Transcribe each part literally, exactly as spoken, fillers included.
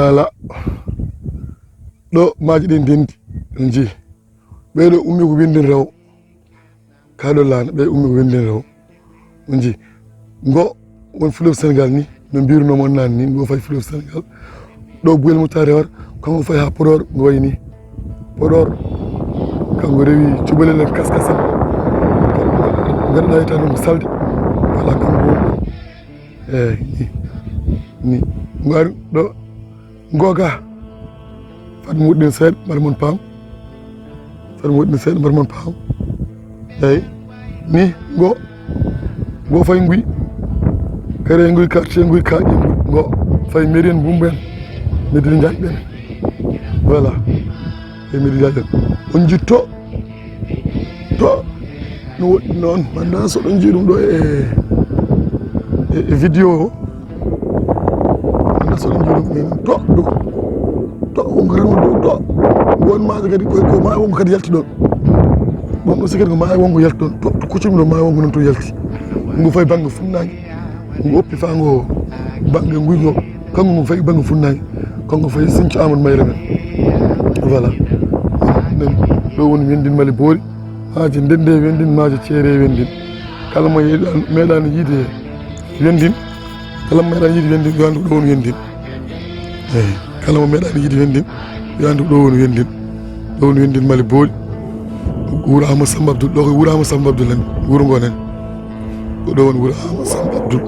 Ala. Ɗo maaji ɗin ndenndi, on njii. Ɓee ɗo ummi ko Windin Rewo. Kaa ɗo laana, ɓee ummi ko Windin Rewo. On njii. Ngo woni fleuve Sénégal ni, no mbiirunoo mon naane ni, ngo fayi fleuve Sénégal. Ɗo Bouyel Moussa rewata, kanko fayi haa Podor, ngo wayi ni. Podor, kanko rewi cubalel en kaskasel. Ngaɗa ɗa yetta ɗum salde. Wala kanko woni ɗo. Eeyi, ni, ni. Ngo ari ɗo, ngo ga. Fat mi woɗɗin seeɗa, mbar mon paam. Fat mi woɗɗin seeɗa, mbar mon paam. Eeyi, ni, ngo, ngo fayi nguy. Kare nguy, quartier nguy, kaaƴe nguy, ngo fayi mairie en Bumbu en. Medina Ndiaye ɓen. Voilà. E mairie Ndiaye ɓen. On njitto. To, no woɗɗi noon, mi anndaa so ɗon njii ɗum ɗo e, e, e vidéo o. Mi anndaa so ɗon njii ɗum en. To, ɗo. To, wonko tan woni ɗo, to. Won maaje kadi, ko, ko maayo wonko kadi yalti ɗon. Ɗum ɗo sikki ko maayo wonko yalti ɗon. To, to kuccumi ɗo maayo wonko noon to yalti. Ngu fayi bannge funnaange. Ngu oppi faa ngo bannge nguygo, kanko ngu fayi bannge funnaange, kanko fayi Sinthiou Amadou Mayre men. Voilà. Nen, ɗo woni Wendin Mali Boori, maaje Ndennde Wendin, maaje Ceere Wendin. Kala mo yeɗan-, meeɗaani yiide Wendin, kala mo meeɗaani yiide Wendin, yo anndu ko ɗo woni Wendin. Eeyi, kala mo meeɗaani yiide Wendin, yo anndu ko ɗo woni Wendin. Ɗo woni Wendin Mali Boori. Wuro Amadou Samba Abdoul, ɗo ko wuro Amadou Samba Abdoul en, wuro ngo nen. Ko ɗo woni wuro Amadou Samba Abdoul.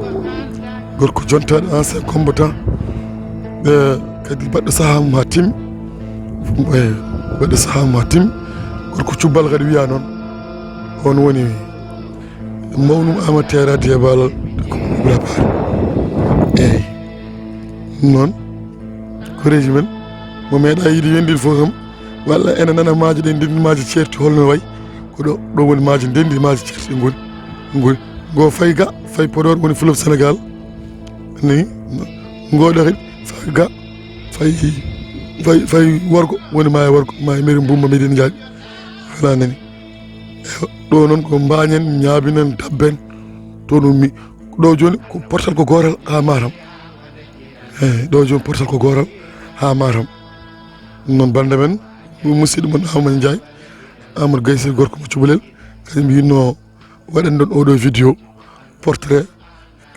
Gorko jontaaɗo, ancien combattant. Ɓe kadi baɗɗo sahaa mum haa timmi. Ɓe baɗɗo sahaa mum haa timmi. Gorko cubbal kadi wiyaa noon. On woni mawnum Amadou Teera Diabal ko Ibra Paar. Eeyi. Noon, koreeji men, mo meeɗaa yiide Wendin fof kam, walla ene nana maaje ɗe ndenndi maaje ceerti holno wayi, ko ɗo, ɗo woni maaje ndenndi maaje ceerti ɗe ngoni, ngoni. Ngo fayi ga, fayi Podor woni fleuve Sénégal. Ni, ngo ɗo kadi, fayi ga, fayi, fayi, fayi worgo, woni maayo worgo, maayo mairie Bumbu Medina Ndiaye. Wala nani. Ewa, ɗo noon ko Mbaañen, Ñaabinan, Dabben, to ɗum mi, ɗo jooni ko portal ko gootal haa Matam. Eeyi, ɗo jooni portal ko gootal haa Matam. Ɗum noon bannde men, ɗum musidɗo mon Amadou Ndiaye, Amadou Gaye Sy gorko mo Cubalel, kañum mi yiɗno waɗan ɗon oɗo vidéo portrait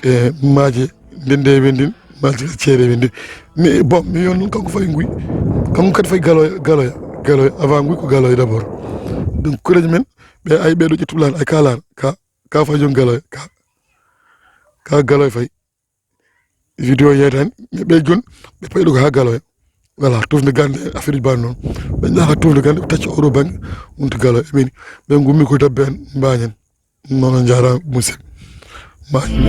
e maaje Ndennde Wendin, maaje Ceere Wendin. Mais bon, mi yon noon kanko fayi nguy. Kanko kadi fayi Galoya, Galoya, Galoya. Avant nguy ko Galoya d'abord. Donc koreeji men, ɓe ay ɓe ɗo ƴettu laana, ay ka laana, ka, ka fayi jooni Galoya, ka, ka Galoya fayi. Vidéo yeetani, mais ɓe jooni, ɓe payi ɗo ko haa Galoya. Voilà, tufnde gannde, affaire uji baaɗi noon. Ɓe njaha tufnde gannde, ɓe tacca oɗo bannge, wonti Galoya. Ɓe ni, ɓe ngummi ko Dabbe en, Mbaañen. Noon, on njaaraama, musidɗo. Mbaañen.